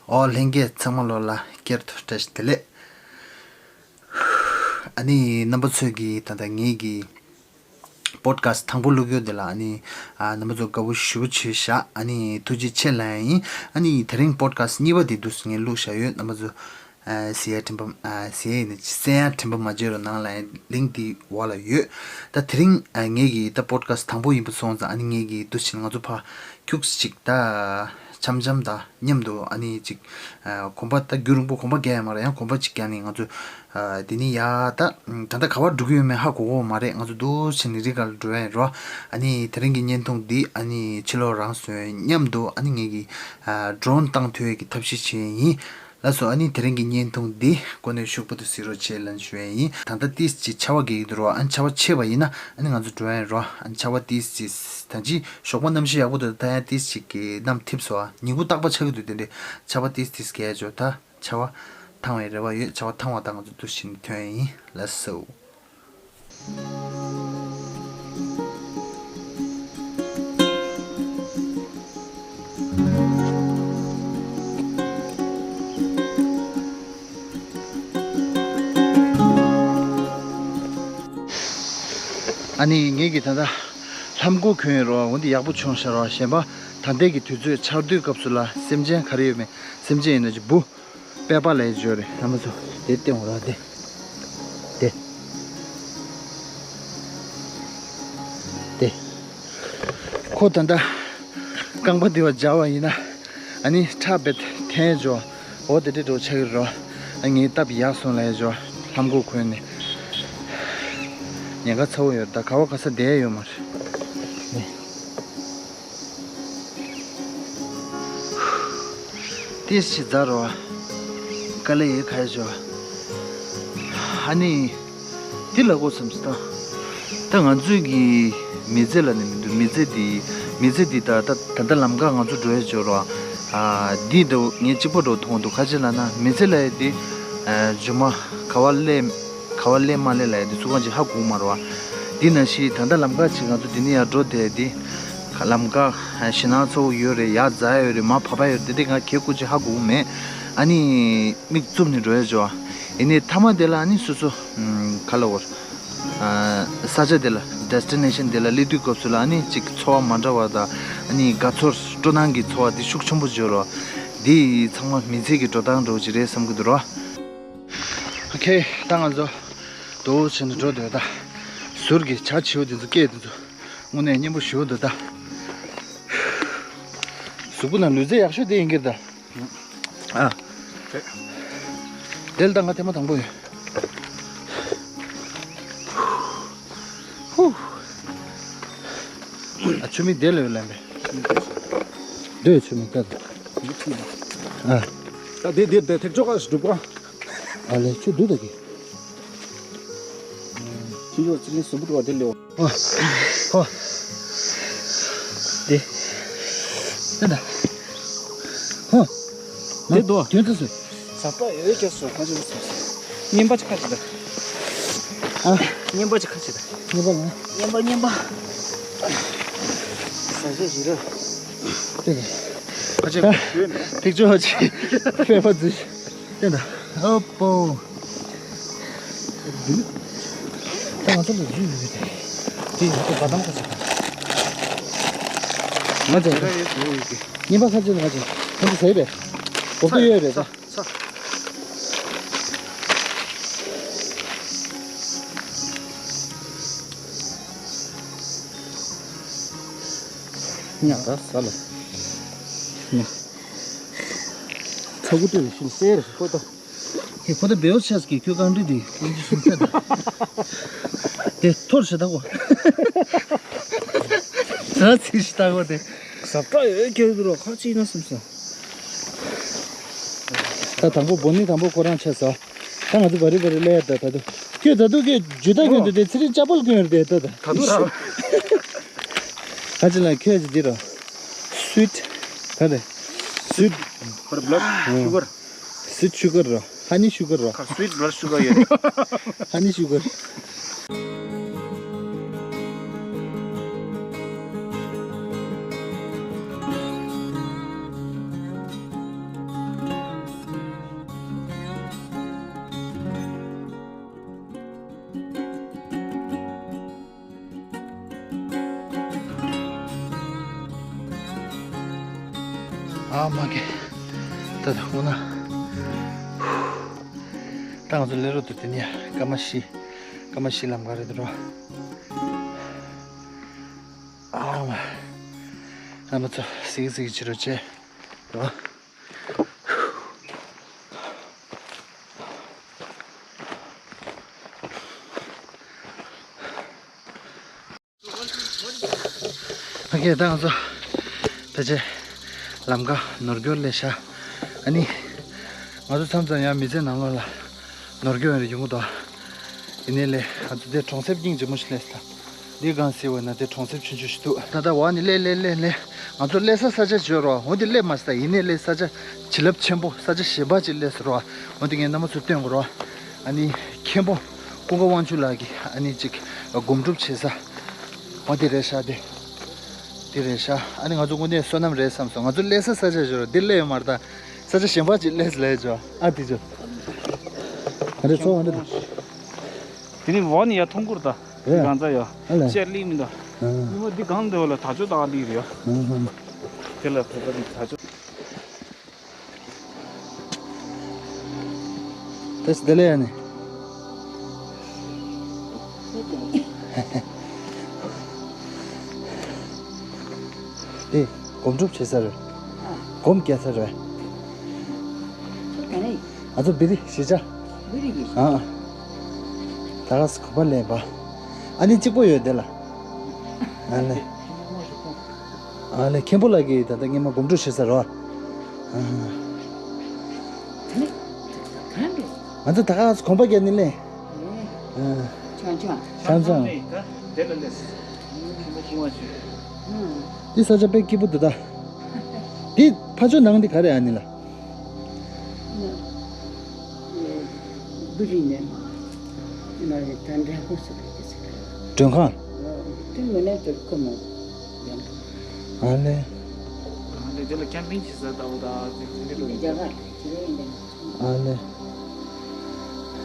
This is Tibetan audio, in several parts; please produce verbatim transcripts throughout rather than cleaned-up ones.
ཨོ་ལྷན་རྒྱས་ཚང་མ་ལོ་ལ་བསྐྱར་དུ་བཀྲ་ཤིས་བདེ་ལེགས། ཨ་ནི་རྣམ་པ་ཚོས་ཀྱིས་ད་ལྟ་ངེད་ཀྱི་པོ་ཌི་ཁ་སི་ཊི་དང་པོ་བླུག་ཡོད་དེ་ལ། ཨ་ནི་ཨ་རྣམ་པ་ཚོ་དགའ་པོ་ཞེ་པོ་བྱས་བཞག་ཨ་ནི་ཐུགས་རྗེ་ཆེ་ལབ་ཡ་ཡིན། ཨ་ནི་དེ་རིང་པོ་ཌི་ཁ་སི་ཊི་གཉིས་པ་དེ་འདུག་སེ་ངས་བླུགས་བཞག་ཡོད། རྣམ་པ་ཚོ་ཨ་གཟིགས་ཡ་དྲན་པ་ཨ་གཟིགས་ཡ་ཡིན་ན་གསན་ཡ་དྲན་པ་མ་བརྗེད་རོགས་གནང་ལབ་ཡ་ལིང་ཀི་དེ་འོག་ལ་ཡོད། ད་དེ་རིང་ཨ་ངེད་ཀྱི་ད་པོ་ཌི་ཁ་སི་ཊི་དང་པོ་ཡིན་པ་སོང་ཙང་། ཨ་ནི་ངེད་ཀྱི་འདུག་སེ་ང་ཚོ་ཕར་ཁྱུག་ཙམ་ཅིག་ད་འཆམ་འཆམ་དང་མཉམ་དུ་ཨ་ནི་ཅིག་ཨ་གོམ་པ་ད་རྒྱུན་རིང་པོ་གོམ་པ་རྒྱག་ཡ་མ་རེད། ཡང་གོམ་པ་ཅིག་རྒྱག་ནས་ང་ཚོ་ཨ་དེ་ནས་ཡར་ད་ད་ལྟ་ག་པར་འགྲོ་གི་ཡོད་མེད་ཧ་གོ་གི་མ་རེད། ང་ཚོ་འདུག་སེ་ནས་རི་སྒང་ལ་འགྲོ་ཡ་ཡིན་རོ། ཨ་ནི་དེ་རིང་གི་བརྙན་ཐུང་འདི་ཨ་ནི་ཕྱི་ལོགས་རང་བཟོས་མཉམ་དུ་ཨ་ནི་ངེད་ཀྱིས་ཨ་ཌོ་རོན་བཏང་ཐུབ་ཡས་ཀྱི་ཐབས་ཤེས་བྱས་ཡིན། ལགས་སོ། ཨ་ནི་དེ་རིང་གི་བརྙན་ཐུང་འདི་ཀོ་ནས་ཤུགས་པ་དུ་གཟིགས་རོགས་བྱེད་ལན་ཞུ་ཡས་ཡིན། ད་ལྟ་ཏིས་ཅིག་ཆར་པ་རྒྱག་གི་འདུག་རོ། ཨ་ནི་ཆར་པ་ཆད་པ་ཡིན་ན་ཨ་ནི་ང་ཚོ་འགྲོ་ཡ་ཡིན་རོ། ཨ་ནི་ཆར་པ་ཏིས་ཅིག་ད་ཅི་ཞོགས་པ་གནམ་གཤིས་ཡག་པོ་འདུག་ད་ཡང་ཏིས་ཅིག་གི་གནམ་འཐིབས་སོ། ཨ་ཉིན་གུང་རྟག་པ་ཆགས་ཀྱི་འདུག་དེ་འདྲའི་ཆར་པ་ཏིས་ཏིས་རྒྱག་ཡ་ཅོ། ད་ཆར་པ་ཐང་བའི་རེ་བ་ཡོད། ཆར་པ་ཐང་བ་ད་ང་ཚོ་འདུག་སེ་ཐོན་ཡ་ཡིན། ལགས་སོ། ཨ་ནི་ངེད་ཀྱིས་ད་ལྟ་ལྷམ་གོག་གོན་ཡོད་རོ། འོན་ཏེ་ཡག་པོ་བྱུང་ཤག་རོ། གཞན་པ་ད་ལྟའི་གི་དུས་ཚོད་ཆར་དུས་སྐབས་སུ་ལ་སེམས་ཅན་ག་རེ་ཡོད་མེད། སེམས་ཅན་ཡིན་ན་ཅི་འབུ། པད་པ་ལས་བརྗོད་རེད། རྣམ་པ་ཚོ་དེ་སྟེང་འོ་ར་དེ། དེ། དེ། ཁོ་ད་ལྟ་རྐང་པ་འདི་བ་སྦྱར་བ་ཡིན་ན་ཨ་ནི་ཁྲག་བེད་འཐེན་འཇོ། འོ་དེ་འདྲ་འགྲོ་ཆགས་ཀྱི་རོ། ཨ་ངའི་སྟབས་ཡག་སོང་ལས་འཇོ། ལྷམ་གོག་གོན་ནས། ཉེན་ཁ་ཚ་བོ་ཡོད། ད་ག་བ་ག་ས་བསྡད་ཡོད་མ་རེད། ཏིས་ཅི་ཛ་རོ། དཀའ་ལས་ཡོད་ཁ་ཡོད་ཅོ། ཨ་ནི། འདི་ལ་གོ་བསམ་སི་ད། ད་ང་ཚོའི་གི་མི་ཚེ་ལ་ནི་མི་འདུག་མི་ཚེ་འདི། མི་ཚེ་འདི་ད་ད་ད་ལྟ་ལམ་ཁ་ང་ཚོ་འགྲོ་ཡ་ཅོ་རོ། ཨ་འདི་འདྲ་ངས་གཅིག་པོ་འགྲོ་མཐོང་འདུག་ཁ་ཅིག་ལ་ན་མི་ཚེ་ལ་ཡ་འདི། ཨ་མཇུག་མ་ག་བ་སླེབས། ག་བ་སླེབས་མ་སླེབས་ལ་ཡ་འདི་ཚུགས་གང་ཅིག་ཧ་གོ་མ་རོ། འདི་ན་ཤི་ད་ལྟ་ལམ་ཁ་ཅིག་ང་ཚོ་འདི་ནས་ཡར་འགྲོ་དེ་འདི། ལམ་ཁ་ཞེད་སྣང་ཚ་བོ་ཡོད་རེད། ཡར་འཛེག་ཡོད་རེད། མར་བབས་ཡོད་རེད། འདི་འདི་ང་གལ་ཀུ་ཅིག་ཧ་གོ་མེད། ཨ་ནི་མིག་བཙུམ་ནས་འགྲོ་ཡ་ཅོ། ཡིན་ནའི་མཐའ་མ་དེ་ལ་ཨ་ནི་སོ་སོ་ག་ལ་བོར། ས་ཆ་དེ་ལ་ཌེ་སི་ཊི་ནེ་ཤན་དེ་ལ་སླེབས་དུས་སྐབས་སུ་ལ་ཨ་ནི་ཅིག་ཚོར་བ་མ་འདྲ་བ་དང་ཨ་ནི་དགའ་ཚོར་སྤྲོ་སྣང་གི་ཚོར་བ་འདི་ཤུགས་ཆེན་པོ་འབྱོར་རོ། འདི་ཚང་མ་མི་ཚེ་གི་འགྲོ་སྟངས་འདྲ་བོ་ཅིག་རེད་བསམ་གི་འདུག་རོ། ཨོ་ཁེ། ད་ང་ཚོ་དོ་བྱས་ནས་འགྲོ་འདོད་ད། ཟུར་གྱི་བྱ་བྱིའུ་འདི་ཚོ་སྐད་འདི་ཚོ་དངོས་གནས་སྙན་པོ་ཞེ་པོ་འདུག་ད། གཟུགས་པོ་ནང་ལུས་རྩལ་ཡག་ཤོས་དེ་ཡིན་གྱི་རེད་ད། ཨ། དེ་ལ་ད་ང་ཐེངས་མ་དང་པོ་ཡོད། ཧུ། ཨ་ཆུ་མིག་དེ་ལ་ཡོད་ལན་པས། འདོད་ཆུ་མིག་ད། ཨ། ད་དེ་དེ་དེ་ཐེག་ཆོག་ག་སྒྲུབ་ག་ཨ་ལས་ཆུ་འདུག་ད་གི། ཁྱེད་ཚོ་ཚེ་རིང་གཟུགས་པོ་བ་དེ་ལེའོ། ཧོ། ཧོ། དེ། དེ་ད། ཧོ། དེ་དོ། དོན་དུ་སུ། ཟབ་པ་ཡོད་ཀྱང་སོ་ཁ་ཅིག་སོ། སྙན་པ་ཅིག་ཁ་ཅིག་ད། ཨ། སྙན་པ་ཅིག་ཁ་ཅིག་ད། སྙན་པ་ལ། སྙན་པ་སྙན་པ། ཟབ་ཟབ་ཞིག་རེད། དེ་ད། ཁ་ཅིག་ཡོད་ནས། ཐིག་ཆོག་ཅིག་ཕེབས་པ་ཟིག་དེ་ད། ཨོ་པོ། ད་ང་ཚོ་ལ་རྒྱུས་ཡོད་རེད། དེ་ཡོད་པ་དམ་ཁ་ཟེར། ང་ཚོ་ར་ཡོད་ཟེར་ཡོད་ཀི། གཉིས་པ་ཁ་ཅིག་ང་ཚོ་ཁོང་ཚོ་ཟེར་རེད། འོབ་ཏུ་ཡོད་རེད་ད། ཚ། ཉ་ར་ས་ལ། ཉ། ཚ་གུ་ཏུ་ཤིན་སེར་ཁོ་ད། ཁྱེད་ཁོ་ད་བེའུ་ཆས་ཀྱི་ཁྱོད་རྐང་འདྲི་དེ་ཁྱོད་ཀྱི་ཤིང་ཚད་དང་། དེ་ཐོར་ཞེ་ད་གོ། ཟ་ཚིག་ཞེ་ད་གོ་དེ། ཟབ་དྲག་ཡོད་ཁྱོད་ཀྱི་རོ་ཁ་ཅིག་ན་སེམས་སོ། ད་དང་པོ་བོ་ནི་དང་པོ་ཁོ་རང་ཆས་སོ། ད་ང་ཚོ་བ་རི་བ་རི་ལས་ད་ད་དུ། ཁྱོད་ད་དུ་ཁྱོད་ཇུ་ད་ཁྱོད་འདུག་དེ་ཚེ་རིང་ཅ་པལ་ཁྱོད་རེད་དེ་ད་ད། ད་དུ་ར། ཁ་ཅིག་ལ་ཁྱོད་ཀྱི་འདི་རོ། སུའིཊ། ག་རེ། སུའིཊ། ཁོ་ར་བླ་ཌི་ཤུ་གར། སུའིཊ་ཤུ་གར་རོ། ཧ་ནི་ཤུ་གར་རོ། ཁ་སུའིཊ་བླ་ཌི་ཤུ་གར་ཡོད་རེད། ཧ་ནི་ཤུ་གར། ཨ་མ་གི། ད་ད་ཁོ་ན། ད་ང་ཚོ་སླེབས་རོགས་ཏུ་དེ་ནས་སྐར་མ་བཞི། སྐར་མ་བཞི་ལམ་ཁ་རེད་འདུག་རོ། ཨ་མ། རྣམ་པ་ཚོ་གཟིགས་གཟིགས་བྱེད་རོགས་བྱེད་རོ། ཨོ་ཁེ། ད་ང་ཚོ་ཕལ་ཆེར་ལམ་ཁ་ནོར་སྐྱོར་ལས་ཤ། ཨ་ནི་ང་ཚོ་མཚམས་མཚམས་ཡང་མི་ཚེ་ནང་ལོགས་ལ་ནོར་སྐྱོར་ཡོང་རེ་ཡོང་གི་འདུག་ཡིན་ནའི་ལས་ང་ཚོ་དེ་གྲོང་གསེབ་སྙིང་རྗེ་མོ་ཞིག་སླེབས་སོང་། འདི་གང་ཟེར་བ་ན་དེ་གྲོང་གསེབ་ཆུང་ཆུང་ཞིག་འདུག་ད་ལྟ་བ་ནི་སླེབས་སླེབས་སླེབས་སླེབས། ང་ཚོ་སླེབས་ས་ས་ཆ་བརྗོད་རོགས། འོ་འདི་སླེབས་མ་སོང་། ཡིན་ནའི་ལས་ས་ཆ་བྱིན་རླབས་ཆེན་པོ། ས་ཆ་གཞན་པ་ཅིག་སླེབས་སོང་རོགས། འོ་འདི་ངས་རྣམ་པ་ཚོ་སྟོན་དགོས་རོགས། ཨ་ནི་མཁན་པོ་ཀུན་དགའ་དབང་ཕྱུག་ལགས་ཀྱིས་ཨ་ནི་ཅིག་སྒོམ་སྒྲུབ་བྱེད་ས། འོ་འདི་རེད་ཤག་འདི། འདི་རེད་ཤག་ཨ་ནི་ང་ཚོ་དངོས་གནས་བསོད་ནམས་རེད་བསམ་སོང་། ང་ཚོ་སླེབས་ས་ས་ཆ་བརྗོད་རོགས། འདི་སླེབས་ཡོད་མ་རེད་ད། ས་ཆ་གཞན་པ་ཅིག་སླེབས་སླེབས་བྱོས། ཨ་འདི་བྱོས། ཨ་འདི་ཚོ་ཨ་འདི་དང་། དེ་ནི་འོ་ནི་ཡ་མཐོང་གུར་ད། རེད། གང་ཚ་ཡ། ཨ་ལས། ཅེར་ལི་མི་འདུག་ཨ། ཉི་མ་འདི་གང་འདི་འོ་ལ་ད་ཅོ་ད་ལི་རེད་ཡ། ཨ་ཧ། དེ་ལ་ཕེ་པ་འདི་ད་ཅོ། དེ་དེ་ལས་ཡ་ནི། དེ་སྒོམ་སྒྲུབ་བྱེད་ས་རེད། སྒོམ་རྒྱག་ས་རེད། ང་ཚོ་བི་རི་གཞིས་ཆགས། བི་རི་གཞིས་ཆགས། ཨ། ད་ག་སེ་གོམ་པ་ལེན་པ། ཨ་ནི་གཅིག་པོ་ཡོད་དེ་ལ། ཨ་ལེ། ཨ་ལེ། མཁན་པོ་ལགས་ཀྱིས་ད་ལྟ་སྔོན་མ་སྒོམ་སྒྲུབ་བྱེད་ས་རེད་པ། ཨ། ང་ཚོ་ད་ག་སེ་གོམ་པ་རྒྱག་ནི་ལེ། ཨ། ཆང་ཆང་། ཆང་ཆང་། དེ་ལ་ལས། འདི་ས་ཆ་དཔེ་སྐྱིད་པོ་འདུག་ད། འདི་ཕ་ཆོས་ནང་འདི་ག་རེ་ཨ་ནི་ལ། བུ་རིང་ནས་མ་ནས་ད་འདྲ་ཧོ་སུ་རེད་ཟེར། མགྲོན་ཁང་། དེ་མི་ནས་དེར་ཁོ་མོ་ཡང་། ཨ་ལེ། ཨ་ལེ། དེ་ལ་ཀེམ་པིང་བྱེད་ས་ལྟ་བུ་ད་དེ་དེ་འདྲ་རྒྱ་གར་དེ་རེད་ཡིན། ཨ་ལེ།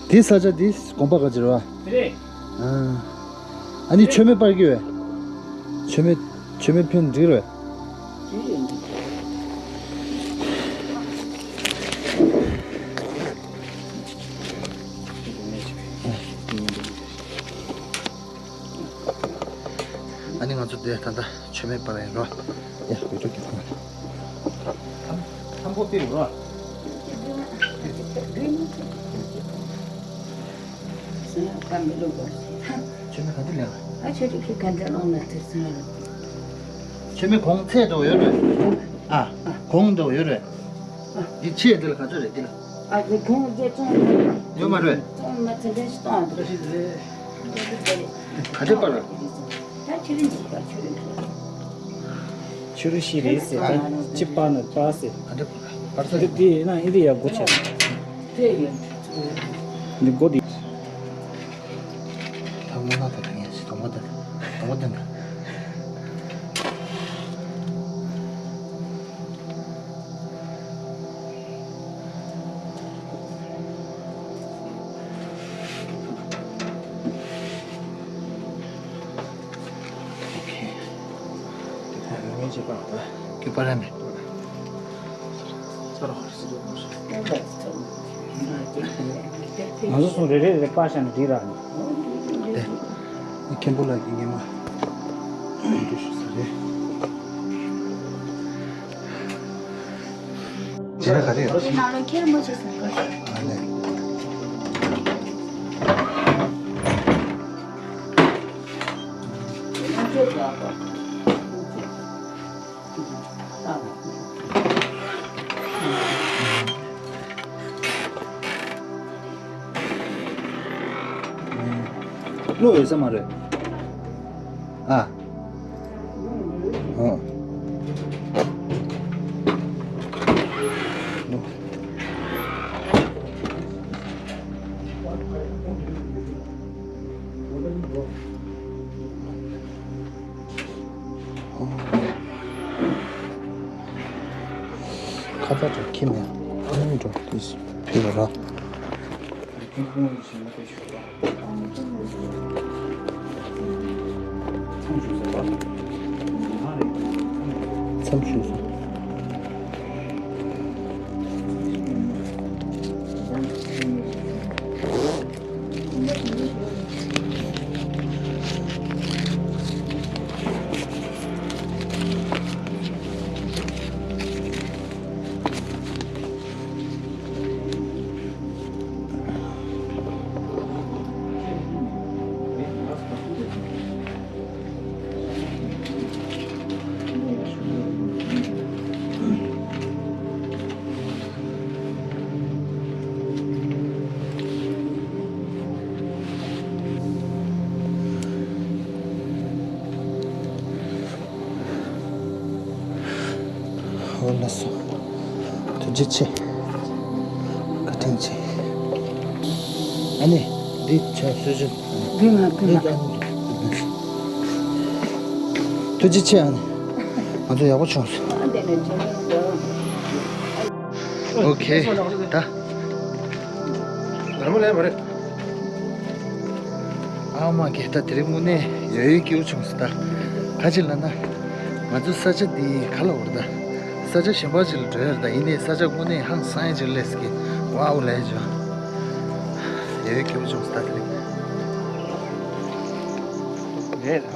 དེ་ས་ཆ་དེ་དགོན་པ་ག་ཅི་རེད་པ། དེ་རེད། ཨ། ཨ་ནི་མཆོད་མེ་སྤར་གྱི་ཡོད། མཆོད་མེ། མཆོད་མེ་ཕུལ་འགྲིག་རེད། ཨ་ནི་ང་ཚོ་དེ་ད་ལྟ་མཆོད་མེ་སྤར་ཡིན་རོ། ཡ་བོད་ཕྲུག་གི་ཐང་། ཐང་པོ་ཏི་རོ། མཆོད་མེ་ག་དུས་ལེན་ལ། ཨ་ཆོས་ཀྱི་ག་འདྲ་ལོང་ན་དེ་སོང་ལ། མཆོད་མེ་གོང་ཚད་དུ་ཡོད་རེད། ཨ། གོང་དུ་ཡོད་རེད། འདི་ཆེ་འདི་ལ་ག་ཚོད་རེད་འདི་ལ། ཨ་ཅེ་གོང་རྒྱ་ཚོང་ཡོད་མ་རེད། ཚོང་མ་ཚེ་འདྲེན་ཞིག་གཏོང་འདྲ་ཞིག་རེད། ག་ཚོད་པ་རེད། ད་ཆུ་རིན་ཞིག་པ་ཆུ་རིན་ཞིག་ཆུ་རུ་ཤི་རེད་ཟེར་ད་ཅི་པ་ན་པ་ཟེར། ག་འདྲ་པར་ས་འདི་འདི་ཡིན་ན་ཨིན་དི་ཡ་སྒོ་ཆེ། དེ་ཡིན། འདི་སྒོ་འདི། ད་མོ་ན་ད་ད་ངས་ཞིག་དོང་པ་ད་དོང་པ་ད་ད། ང་ཚོ་སོང་རེ་རེ་རེ་པ་ཤ་ནི་འདི་ར་ནི། དེ། མཁན་པོ་ལགས་ཀྱི་ཉི་མ། འདི་ཞུ་ས་རེད། ཇེ་ར་ག་རེ་ཡོད། ནང་ལོ་ཁྱེར་མོ་ཆེ་སོང་གོ། ཨ་ལེ། བློ་ཡོད་ས་མ་རེད། ཨ། ཨ། ཁ་ཚ་དྲག་ཁྱིམ་ཡང་ཨ་ནི་འགྲོ་དུས་ཕེབས་པ་ར། མཚམས་ཞུས་སོང་། ཐུགས་རྗེ་ཆེ། བཀའ་དྲིན་ཆེ། ཨ་ནི། འདི་ཆ་སུ་ཞིག་འདི་ང་འདི་ང་ཐུགས་རྗེ་ཆེ། ཨ་ནི། ང་ཚོ་ཡག་པོ་བྱུང་སོང་། ཨོ་ཁེ། ད། ཨ་མ་གེ་ད་དེ་རིང་དངོས་གནས་ཡོད་ཡོད་སྐྱིད་པོ་བྱུང་སོང་ད། ག་ཅི་ལབ་ན། ང་ཚོ་ས་ཆ་འདི་ག་ལ་འོར་ད། ས་ཆ་གཞན་པ་ཅིག་ལ་འགྲོ་ཡ་རེད་ད། ཡིན་ནའི་ས་ཆ་དངོས་གནས་ཧང་སང་ཡ་ཅིག་སླེབས་ཀྱི། ཝའོ་ལབ་ཡ་ཅིག་ཡོད་ཡོད་སྐྱིད་པོ་བྱུང་སོང་ད་དེ་རིང་། རེད་ཨ།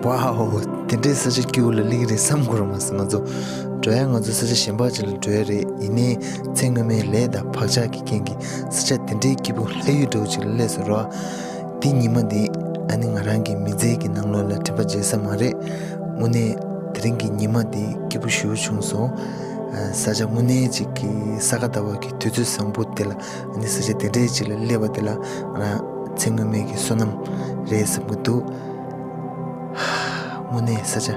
ཝའོ། དེ་འདྲའི་ས་ཆ་སྐྱིད་པོ་ལ་སླེབས་ཀྱི་རེད་བསམ་དགོས་ར་མ་ཟད། ང་ཚོ་འགྲོ་ཡ་ང་ཚོ་ས་ཆ་གཞན་པ་ཅིག་ལ་འགྲོ་ཡ་རེད། ཡིན་ནའི་ཚེ་སྔོན་མའི་ལས་དང་བག་ཆགས་ཀྱི་རྐྱེན་གྱིས་ས་ཆ་དེ་འདྲའི་སྐྱིད་པོ་ལྷ་ཡུལ་འདྲ་བོ་ཅིག་ལ་སླེབས་སོང་ར། དེ་ཉི་མ་འདི་ཨ་ནི་ང་རང་གི་མི་ཚེ་གི་ནང་ལོགས་ལ་དྲན་པ་བརྗེད་ས་མ་རེད། དངོས་གནས་དེ་རིང་གི་ཉི་མ་འདི་སྐྱིད་པོ་ཞེ་པོ་བྱུང་སོང་། ས་ཆ་དངོས་གནས་ཅིག་གི་ས་ག་ཟླ་བ་གི་དུས་ཚོད་བཟང་པོ་དེ་ལ་ཨ་ནི་ས་ཆ་དེ་འདྲའི་ཅིག་ལ་སླེབས་པ་དེ་ལ་ང་རང་ཚེ་སྔོན་མའི་གི་བསོད་ནམས་རེད་བསམ་གྱི་འདུག་དངོས་གནས་ས་ཆ་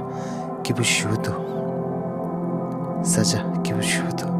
སྐྱིད་པོ་ཞེ་པོ་འདུག་ས་ཆ་སྐྱིད་པོ་ཞེ་པོ་འདུག